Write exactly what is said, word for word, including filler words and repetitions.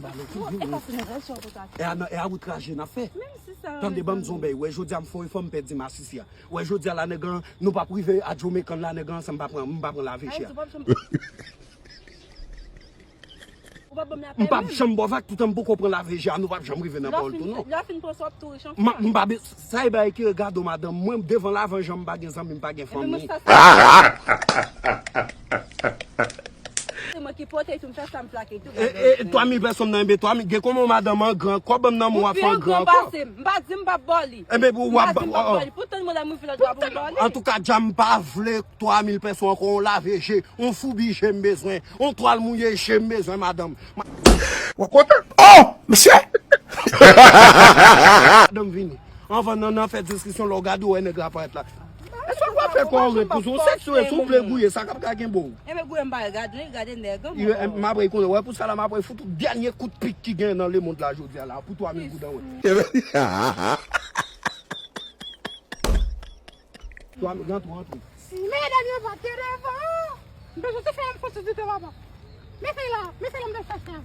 E a, e a outraje n ap fè. Tande, ban m di w yon bagay. Wè, jodi a m fè yon efò, m pèdi masisi a. Wè, jodi a la nèg an, nou p ap rive a Jamaican la, nèg an, san m pa pran, m pa pran lave je a. M p ap janm ba w vag toutan m poko pran lave je a, nou p ap janm rive nan pawòl tou, non. M pa, sa e bagay ki regade w, madanm. Mwen, devan lavan jan m pa gen zanmi, m pa gen fanmi. Se mwen ki pote tou, m fè sa, m plake tou. E, e, twa mil pèsonn nan, enben, twa mil, gen kòman madanm an gran kò, ban m nan men w ap fè an gran kò. M pa di m p ap ba w li. Enben, pou w ap ba w li. Pou tann mwen lè m rive lòt bò pou m ba w li. Antouka, dja m pa vle twa mil pèsonn ankò, yon lave je, yon foubi je m bezwen, yon twal mouye je m bezwen, madanm. W ap kontan? Oh, mesye! Madanm vini. Anvan nan, nan fè diskisyon, lè w gade, w wè nèg la parèt la. Èske w ap fè kò w ret pou sou sèks, si w vle gouye, sa k ap ka gen bon? Enben gouye m pa gade, gade nèg an. M apre konnen, wè pou sa la, m apre fout ou dènye kout pik ki gen nan lemond la jodi a la, pou twa mil goud an wè. Twa mil, rantre, rantre. Si medam yo pa te devan, m bezwen te fè yon fo ti dite papa. Mete la, mete la, m te fè sa.